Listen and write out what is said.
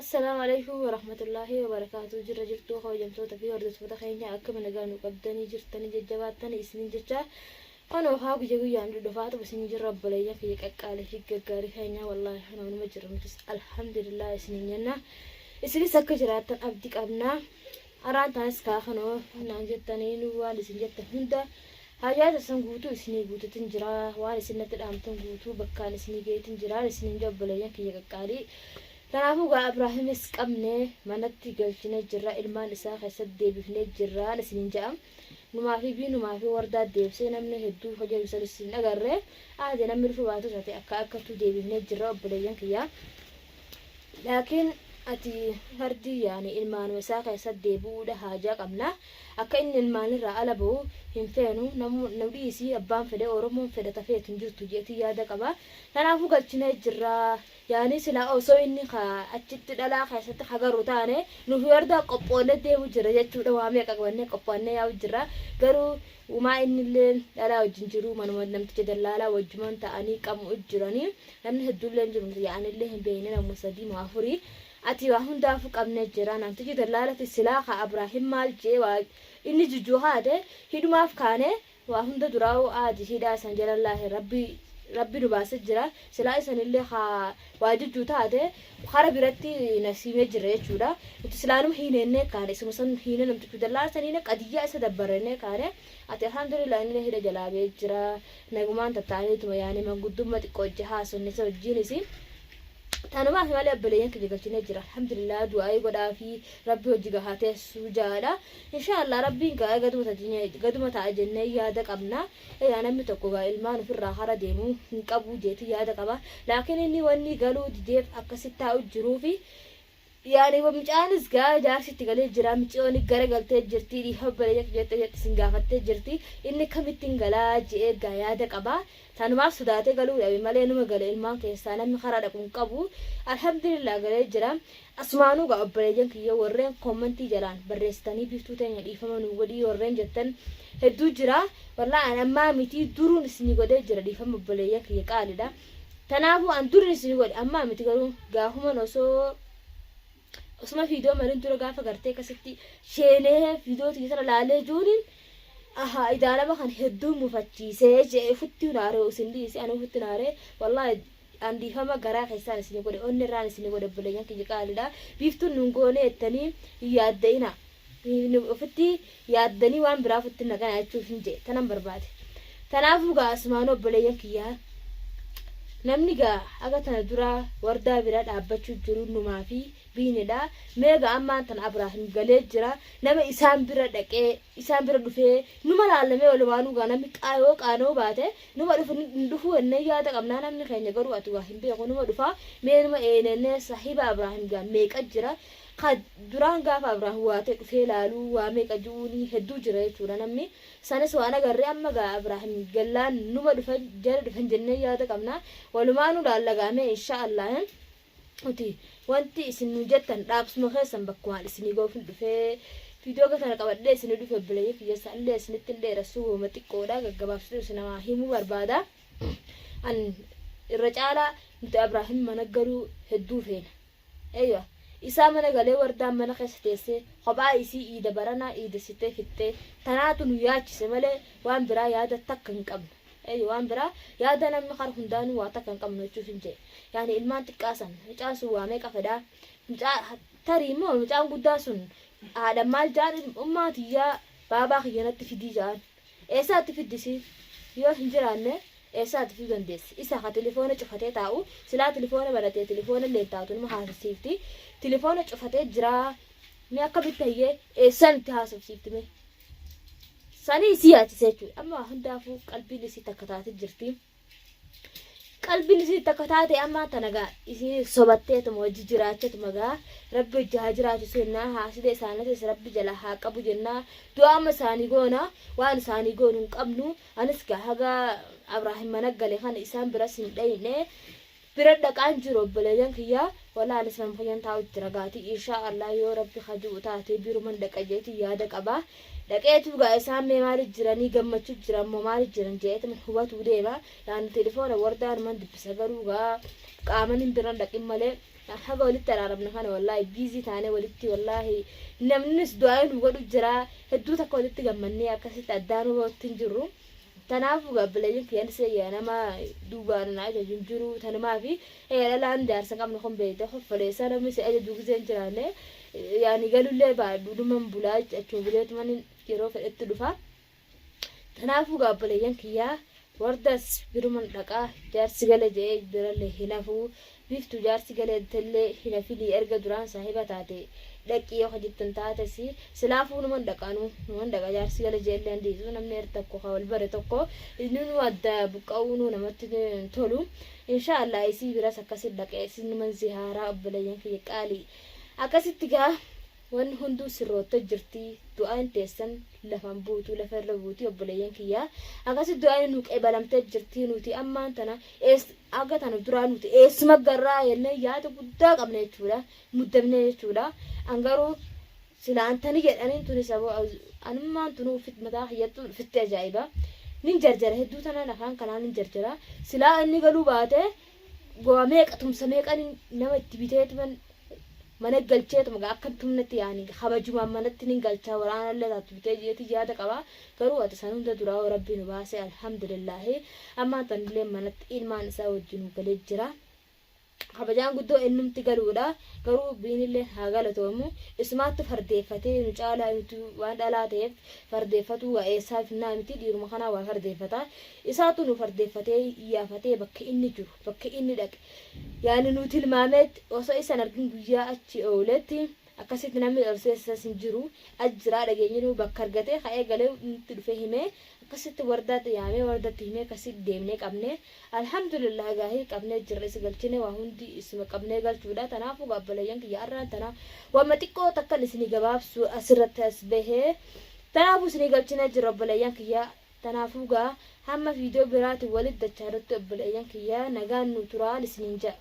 Assalaamu Aleykum Warahmatullaahi Wabarakaatuh Jirra jirtuu kabajamtoota fi hordoftoota keenya akkami nagaa nu qabdanii jirtanii jajjabaattanii isiniin jecha kunoo haa guyya guyyaan dhudhufaatu isin jirra obboleeyyan kiyya qaqqaalii fi gaggaarii keenya wallaahi kunoo numa jirra nutis alhamdulillah isiniin jenna isinis akka jiraattan abdi qabna araan taanis kaa kunoo naan jettanii nu waan isin jettan hunda hajaa tassan guutuu isinii guututin jira waan isin natti dhaamtan guutuu bakkaan isinii geetin jira isiniin jedha obboleeyyan kiyya qaqqaalii. Kanaafuu gaa Abraahimis qabnee manatti galchinee jirra, ilmaan isaa keessatti deebifnee jirraan isiniin ja'a. Numaa fi Biinumaa fi Wardaa deebisee namni hedduu ka jedhu sanis hin agarre. Aade namni dhufuu baatus ati akka akkattuu deebifnee jirra obboleeyyan kiyya. Laakiin ati fardii yaani ilmaanuma isaa keessatti deebi'uudha haajaa qabna. Akka inni ilmaanirraa ala ba'u hin feenu. Namu nu dhiisi abbaan fedhe Oromoon fedha ta feetu hin jirtu jeetii yaada qaba. Kanaafuu galchinee jirra. Yaani silaa osoo inni ka achitti dhalaa keessatti hagaru taane nufi wardaa qophoonne deemu jira jechuudha waa meeqa qabannee qophoonnee yaa'u jira garuu umaa innillee dhalaa wajjin jiru manuma namticha dallaalaa wajjuman ta'anii qamu jiranii namni hedduullee hin jiru nuti yaa'anillee hin beekne namuma sadii moo afurii ati waa hundaafuu qabnee jira namtichi dallaalati silaa ka Abraahim maal jee waa inni jijjuu haate hidhumaaf kaane Waa hunda duraa'uu aadi hidhaa isan jalallaahi rabbi rabbi nu baase jira silaa isanillee kaa waa jijjuu taate kara biratti nasiimee jirra jechuudha nuti silaanuma hiineennee kaane isuma san hiine namtichu dallaa san hiine qadiyyaa isa dabbarrennee kaane ati alhamdulillah innillee hidha jalaa ba'ee jira nagumaan tatta'aniituma yaani manguddumma xiqqoo ijji haasofne isa wajjiinis Tanumaaf malee obboleeyyan kiyya galchinee jira alhamdulillah du'aa'ii godhaafi rabbi hojii gahaa teessuu jaadha inshaallah rabbiin gaa gaduma gaduma ta'a jennee yaada qabna eyaa namni tokko gaa ilmaan ofirraa kara deemu hin qabu jeeti yaada qaba laakiin inni wanni galuu dideef akkasitti taa'u jiruufi yaani mucaanis gaa jaarsi itti galee jira miciyooni gara galtee jirti dhiifama obboleeyyan kiyya jette jette isin gaafattee jirti inni kamittiin galaa je'ee gaa yaada qaba Tanumaaf sodaatee galuu dhabe malee numa gale ilmaan keessaa namni karaa dhaqu hin qabu. Alhamdulillah galee jira. Asumaanuu gaa obboleeyyan kiyya warreen koommantii jalaan barreessitanii biiftuu teenya dhiifama nuu godhii warreen jettan hedduu jira. Wallaahi an ammaa mitii duruun isinii godhee jira dhiifama obboleeyyan kiyya qaalidha. Tanaafuu an duruun isinii godhe ammaa miti garuu gaafuman osoo osuma viidiyoo marin dura gaafa gartee akkasitti sheenee viidiyoo tiyya tana laalee juuniin ahaa idaalama kan hedduu mufachiisee jee ufitti naaree isin dhiisi ani ufitti naaree wallaahi an dhiifama garaa keessaan isin godhe onni irraan isin godhe obboleeyyan kiyya qaalidha biiftuun nun goonee jettanii hin yaadda'ina ofitti yaaddanii waan biraa ofitti naqana jechuuf hin jee tanan barbaade tanaafuu gaa asumaanuu obboleeyyan kiyyaa Namni gaa haga tana duraa wardaa bira dhaabbachuu jiru numaa fi biinidha. Mee gaa ammaan tana Abraahim galee jira. Nama isaan bira dhaqee isaan bira dhufee numa laalla mee walumaanuu gaa namni qaa yoo qaana'uu baate numa dhufu hin dhufuu jennee yaada qabnaa namni keenya garuu ati waa hin beeku numa dhufa mee numa eenennee sahiba Abraahim gaa meeqa jira ka duraan gaafa Abraahim waa ta'e dhufee laaluu waa meeqa ji'uunii hedduu jira jechuudha namni. Sanis waan agarre amma gaa Abrahim gallaan numa dhufa jara dhufan jennee yaada qabna walumaanu laalla gaa mee insha Allah nuti wanti isin nu jettan dhaabsuma keessan bakkumaan isinii ga'uufin dhufee viidiyoo akka tana qabadhee isinii dhufe obboleeyyan kiyya isaallee isinitti hin dheeressu wama xiqqoodha gaggabaabsituu isin namaa himuu barbaada an irra caalaa nuti Abrahim mana galuu hedduu feena. Eywa. Isaa mana galee wardaan mana keessa teessee kophaa isii iida baranaa iidessitee fixxee tanaatu nu yaachise malee waan biraa yaada takka hin qabnu. Eywa waan biraa yaada namni kara hundaanuu waa takka hin qabnu jechuufin je'e. Yaani ilmaan xiqqaa san mucaan sun waa meeqa fedhaa mucaa tarii immoo mucaan guddaa sun haadha maal ja'an ummaa tiyyaa baabaa kiyya natti fidii ja'an. Eessaa itti fiddi isiin? Yoo hin jiraanne eessaa itti fiduu dandeessi? Isa ka tilifoona cufatee taa'u, silaa tilifoona banatee tilifoona illee hin taatu numa haasofsiifti. Tilifoona cufatee jiraa mee akkamitti hayyee eessaan itti haasofsiifti mee? Sanii isii yaachise jechuudha. Amma waa hundaafuu qalbiin isii takka taatee jirti. Qalbiin isii takka taate amma tana gaa isii sobatteetuma hojii jiraachatuma gaa rabbi hojii haa jiraachisu jennaa haasida isaaniitis rabbi jala haa qabu jennaa du'aa amma isaanii goona waan isaanii goonu hin qabnu anis gaa haga Abraahim mana gale kana isaan biras hin dhayne bira dhaqaan jiru obboleeyyan kiyya walaa anis nama fayyan taa'u jira gaatii inshaa Allah yoo rabbi kaji'u taate biruman dhaqa jeetii yaada qaba Dhaqeetu gaa isaan mee maali jiranii gammachu jiran moo maali jiran je'eetuma hubatuu deema. Yaani telefoona wardaanuman dubbisa garuu gaa qaaman hin biran dhaqin malee Haga walitti araaramne kana wallaahi biizii taanee walitti, wallaahi namnis du'aa nu godhu jira. Hedduu takka walitti gammannee akkasitti addaanuu bahutti hin jirru. Tanaafuu gaabbileeyyiin kiyyanis yaa nama duubaan na ajaju hin jiru. Tanumaafi dhalaan jaarsa hin qabne kun beekte hoffoleessa namni si ajaju gizee hin jiraanne yaani galullee baadhu dhuman bulaa achuma buleetuman yeroo fedhetti dhufa. Tanaafuu gaabboleeyyan kiyyaa wardas biruman dhaqaa, jaarsi gale je'ee birallee hin hafuu. Biiftuu jaarsi gale jettellee hin hafinii, erga duraan saahiba taate dhaqi yoo ka jettan taates silaafuu numan dhaqa, anuu numan dhaqa. Jaarsi gale je'ellee hin dhiisu. Namni er tokko ka wal bare tokko inni nuu adda buqqa'uunuu namatti hin tolu. Inshaa Allah isii biras akkasi dhaqee isin numan zihaaraa, obboleeyyan kiyya qaalii. Akkasitti gaa wanni hunduu sirrootte jirti. Du'aayin teessan lafan buutu, lafa irra buuti, obboleeyyan kiyya. Akkasi du'aayin nu qeebalamtee jirti. Nuti ammaan tana ees aga tana duraa nuti eessuma garraa jennee yaada guddaa qabna jechuudha, muddamne jechuudha. An garuu sila antani jedhaniin tuni sabo anummaan tunuu fit mataa kiyyattu fitti ajaa'iba. Nin jarjara hedduu tanaan, afaan kanaan nin jarjara. Silaa inni galuu baate go'a meeqa tumsa meeqan nama itti biteetuman mana galcheetuma gaa akka hin tumnetti yaani kabajumaan manatti nin galchaa, waraanallee taatu bitee jeeti yaada qaba. Garuu ati san hunda duraa rabbi nu baase, alhamdulillaahi. Ammaan tanillee manatti ilmaan isaa wajjin galee jira. Kabajaan guddoo innumti galuudha. Garuu biinillee haa galatoomu, isumaatti fardeeffatee nu caalaa. Nuti waan dhalaa ta'eef fardeeffatuu waa eessaa finnaa miti, dhiiruma kanaa waa fardeeffata. Isaatu nu fardeeffatee iyyaafatee bakka inni jiru, bakka inni dhaqe yaani nu tilmaameetti osoo isan argin guyyaa achi ooletti akkasitti namni ol seensisas hin jiru. Achi jiraa dhageenyinu bakka argatee ka'ee galee nutti dhufee himee, akkasitti wardaatti yaamee, wardatti himee, akkasitti deemnee qabnee, alhamdulillah gaahii qabnee jirra. Isa galchine, waa hundi isuma qabnee galchuudha. Tanaafuu gaabboleeyyan kiyya, arraan tana wamma xiqqoo takkan isinii gabaabsu asirratti as bahee. Tanaafuu isinii galchinee jirra, obboleeyyan kiyya. Tanaafuu gaa hamma viidiyoo biraatiin walitti dachaanutti, obboleeyyan kiyya, nagaan nu turaan isiniin ja'a.